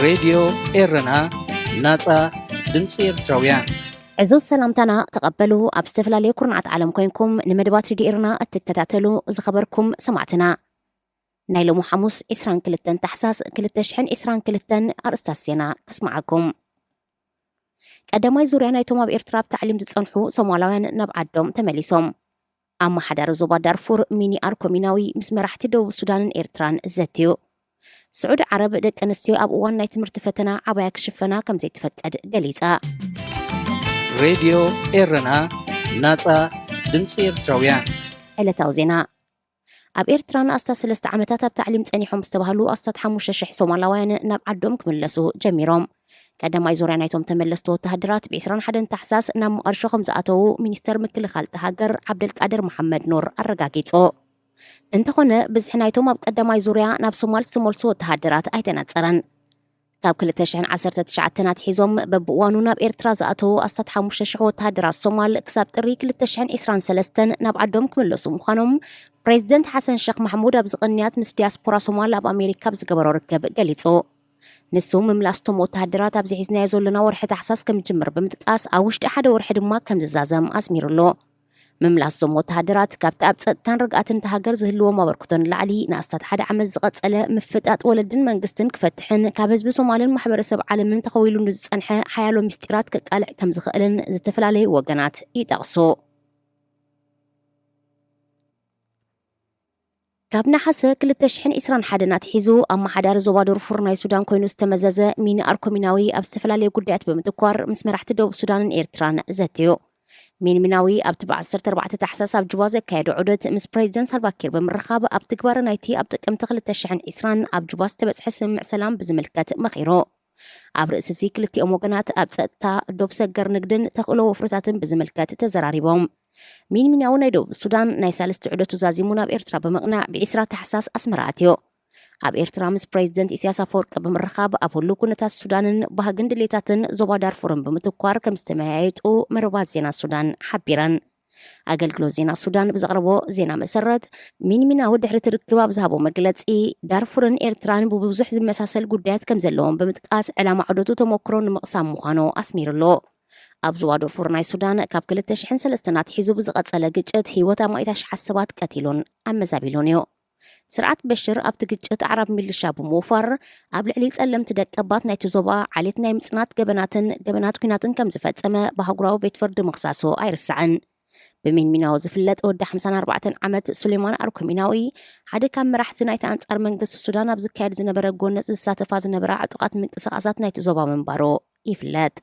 ሬድዮ ኤረና፣ ናጻ ድምጺ ኤርትራውያን። ዕዙዝ ሰላምታና ተቐበሉ። ኣብ ዝተፈላለዩ ኩርናዓት ዓለም ኮይንኩም ንመደባት ሬድዮ ኤረና እትከታተሉ ዝኸበርኩም ሰማዕትና፣ ናይ ሎሚ ሓሙስ ዕስራን ክልተን ታሕሳስ ክልተ ሽሕን ዕስራን ክልተን ኣርእስታት ዜና ከስምዓኩም። ቀዳማይ ዙርያ ናይቶም ኣብ ኤርትራ ኣብ ታዕሊም ዝጸንሑ ሶማላውያን ናብ ዓዶም ተመሊሶም። ኣመሓዳሪ ዞባ ዳርፉር ሚኒ ኣርኮሚናዊ ምስ መራሕቲ ደቡብ ሱዳንን ኤርትራን ዘትዩ። ስዑዲ ዓረብ ደቂ ኣንስትዮ ኣብ እዋን ናይ ትምህርቲ ፈተና ዓባያ ክሽፈና ከም ዘይትፈቅድ ገሊጻ። ሬድዮ ኤረና፣ ናጻ ድምጺ ኤርትራውያን። ዕለታዊ ዜና። ኣብ ኤርትራ ንኣስታት ሰለስተ ዓመታት ኣብ ታዕሊም ጸኒሖም ዝተባህሉ ኣስታት ሓሙሽተ ሽሕ ሶማላውያን ናብ ዓዶም ክምለሱ ጀሚሮም። ቀዳማይ ዙርያ ናይቶም ተመለስቲ ወተሃደራት ብ ዕስራን ሓደን ታሕሳስ ናብ መቓድሾ ከም ዝኣተዉ ሚኒስተር ምክልኻል እታ ሃገር ዓብደልቃድር መሓመድ ኑር ኣረጋጊጹ። እንተኾነ፣ ብዝሒ ናይቶም ኣብ ቀዳማይ ዙርያ ናብ ሶማል ዝተመልሱ ወተሃደራት ኣይተነጸረን። ካብ ክልተ ሽሕን ዓሰርተ ትሽዓተን ኣትሒዞም በብእዋኑ ናብ ኤርትራ ዝኣተዉ ኣስታት ሓሙሽተ ሽሕ ወተሃደራት ሶማል ክሳብ ጥሪ ክልተ ሽሕን ዕስራን ሰለስተን ናብ ዓዶም ክምለሱ ምዃኖም ፕሬዚደንት ሓሰን ሸኽ ማሕሙድ ኣብዚ ቅንያት ምስ ዲያስፖራ ሶማል ኣብ ኣሜሪካ ኣብ ዝገበሮ ርክብ ገሊጹ። ንሱ፣ ምምላስቶም ወተሃደራት ኣብዚ ሒዝናዮ ዘሎና ወርሒ ታሕሳስ ከም ዝጅምር ብምጥቃስ፣ ኣብ ውሽጢ ሓደ ወርሒ ድማ ከም ዝዛዘም ኣስሚሩሉ። ምምላስ እዞም ወተሃደራት ካብቲ ኣብ ጸጥታን ርግኣትን እታ ሃገር ዝህልዎም ኣበርክቶ ንላዕሊ ንኣስታት ሓደ ዓመት ዝቐጸለ ምፍጣጥ ወለድን መንግስትን ክፈትሕን ካብ ህዝቢ ሶማልን ማሕበረሰብ ዓለምን ተኸዊሉ ንዝጸንሐ ሓያሎ ምስጢራት ከቃልዕ ከም ዝኽእልን ዝተፈላለዩ ወገናት ይጠቕሱ። ካብ ነሓሰ ክልተ ሽሕን ዕስራን ሓደን ኣትሒዙ ኣመሓዳሪ ዞባ ዶርፉር ናይ ሱዳን ኮይኑ ዝተመዘዘ ሚኒ ኣርኮሚናዊ ኣብ ዝተፈላለዩ ጉዳያት ብምትኳር ምስ መራሕቲ ደቡብ ሱዳንን ኤርትራን ዘትዩ። ሚንሚናዊ ኣብቲ ብ ዓሰርተ ኣርባዕተ ታሕሳስ ኣብ ጁባ ዘካየዶ ዑደት ምስ ፕሬዚደንት ሳልቫኪር ብምርኻብ ኣብ ትግባረ ናይቲ ኣብ ጥቅምቲ ክልተ ሽሕን ዕስራን ኣብ ጁባ ዝተበጽሐ ስምምዕ ሰላም ብዝምልከት መኺሩ። ኣብ ርእሲ እዚ ክልቲኦም ወገናት ኣብ ጸጥታ፣ ዶብ ሰገር ንግድን ተኽእሎ ወፍርታትን ብዝምልከት ተዘራሪቦም። ሚንሚናዊ ናይ ደቡብ ሱዳን ናይ ሳልስቲ ዑደቱ ዛዚሙ ናብ ኤርትራ ብምቕናዕ ብ ዕስራ ታሕሳስ ኣስመራ ኣትዮ። ኣብ ኤርትራ ምስ ፕሬዚደንት ኢሳያስ ኣፈወርቂ ብምርኻብ ኣብ ህሉው ኩነታት ሱዳንን ባህግን ድሌታትን ዞባ ዳርፉርን ብምትኳር ከም ዝተመያየጡ መርባት ዜና ሱዳን ሓቢረን። ኣገልግሎት ዜና ሱዳን ብዘቕረቦ ዜና መሰረት፣ ሚንሚናዊ ድሕሪ እቲ ርክብ ኣብ ዝሃቦ መግለጺ፣ ዳርፉርን ኤርትራን ብብዙሕ ዝመሳሰል ጉዳያት ከም ዘለዎም ብምጥቃስ፣ ዕላማ ዑደቱ ተመክሮ ንምቕሳም ምዃኑ ኣስሚሩሉ። ኣብ ዞባ ዶርፉር ናይ ሱዳን ካብ ክልተ ሽሕን ሰለስተን ኣትሒዙ ብዝቐጸለ ግጭት ህይወት ኣማኢት ኣሽሓት ሰባት ቀቲሉን ኣመዛቢሉን እዩ። ስርዓት በሽር ኣብቲ ግጭት ኣዕራብ ሚሊሻ ብምውፋር ኣብ ልዕሊ ጸለምቲ ደቀባት ናይቲ ዞባ ዓሌት ናይ ምጽናት ገበናትን ገበናት ኲናትን ከም ዝፈጸመ ብኣህጉራዊ ቤት ፍርዲ ምኽሳሱ ኣይርሳዕን። ብሚንሚናዊ ዝፍለጥ ወዲ ሓምሳን ኣርባዕተን ዓመት ሱሌማን ኣርኮሚናዊ ሓደ ካብ መራሕቲ ናይቲ ኣንጻር መንግስቲ ሱዳን ኣብ ዝካየድ ዝነበረ ጎነጽ ዝሳተፋ ዝነበራ ዕጡቓት ምንቅስቓሳት ናይቲ ዞባ ምንባሩ ይፍለጥ።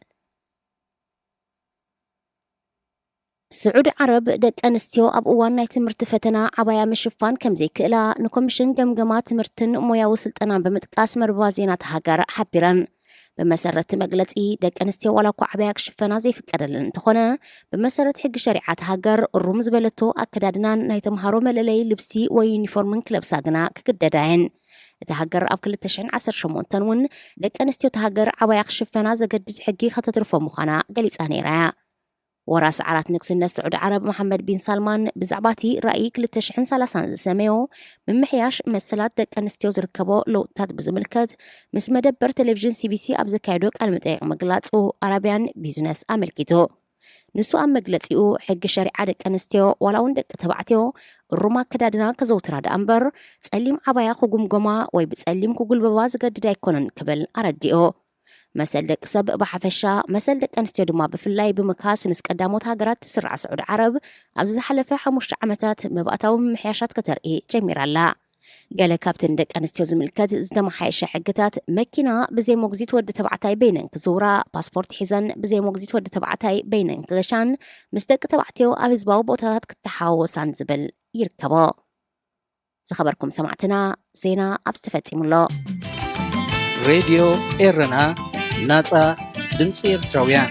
ስዑዲ ዓረብ ደቂ ኣንስትዮ ኣብ እዋን ናይ ትምህርቲ ፈተና ዓባያ ምሽፋን ከም ዘይክእላ ንኮሚሽን ገምገማ ትምህርትን ሞያዊ ስልጠናን ብምጥቃስ መርበባት ዜና እታ ሃገር ሓቢረን። ብመሰረት እቲ መግለጺ፣ ደቂ ኣንስትዮ ዋላ እኳ ዓባያ ክሽፈና ዘይፍቀደለን እንተኾነ፣ ብመሰረት ሕጊ ሸሪዓት ሃገር እሩም ዝበለቶ ኣከዳድናን ናይ ተምሃሮ መለለዪ ልብሲ ወይ ዩኒፎርምን ክለብሳ ግና ክግደዳ እየን። እታ ሃገር ኣብ ክልተ ሽሕን ዓሰርተ ሸሞንተን እውን ደቂ ኣንስትዮ እታ ሃገር ዓባያ ክሽፈና ዘገድድ ሕጊ ከተትርፎ ምዃና ገሊጻ ነይራ እያ። ወራሲ ዓራት ንግስነት ስዑዲ ዓረብ መሓመድ ቢን ሳልማን ብዛዕባ እቲ ራእይ ክልተ ሽሕን ሰላሳን ዝሰመዮ ምምሕያሽ መሰላት ደቂ ኣንስትዮ ዝርከቦ ለውጥታት ብዝምልከት ምስ መደበር ቴሌቪዥን ሲቢሲ ኣብ ዘካየዶ ቃለ መጠይቕ ምግላጹ ኣራብያን ቢዝነስ ኣመልኪቱ። ንሱ ኣብ መግለጺኡ፣ ሕጊ ሸሪዓ ደቂ ኣንስትዮ ዋላ እውን ደቂ ተባዕትዮ እሩም ኣከዳድና ከዘውትራ ደኣ እምበር ጸሊም ዓባያ ክጉምጎማ ወይ ብጸሊም ክጉልበባ ዝገድድ ኣይኮነን ክብል ኣረዲኡ። መሰል ደቂ ሰብ ብሓፈሻ፣ መሰል ደቂ ኣንስትዮ ድማ ብፍላይ ብምካስ ምስ ቀዳሞት ሃገራት ትስራዕ ስዑዲ ዓረብ ኣብዚ ዝሓለፈ ሓሙሽተ ዓመታት መባእታዊ ምምሕያሻት ከተርኢ ጀሚራ ኣላ። ገለ ካብቲ ንደቂ ኣንስትዮ ዝምልከት ዝተመሓየሸ ሕግታት፣ መኪና ብዘይ ሞግዚት ወዲ ተባዕታይ በይነን ክዝውራ፣ ፓስፖርት ሒዘን ብዘይ ሞግዚት ወዲ ተባዕታይ በይነን ክገሻን ምስ ደቂ ተባዕትዮ ኣብ ህዝባዊ ቦታታት ክተሓዋወሳን ዝብል ይርከቦ። ዝኸበርኩም ሰማዕትና፣ ዜና ኣብዚ ተፈጺሙ ኣሎ። ሬድዮ ኤረና፣ ናጻ ድምጺ ኤርትራውያን።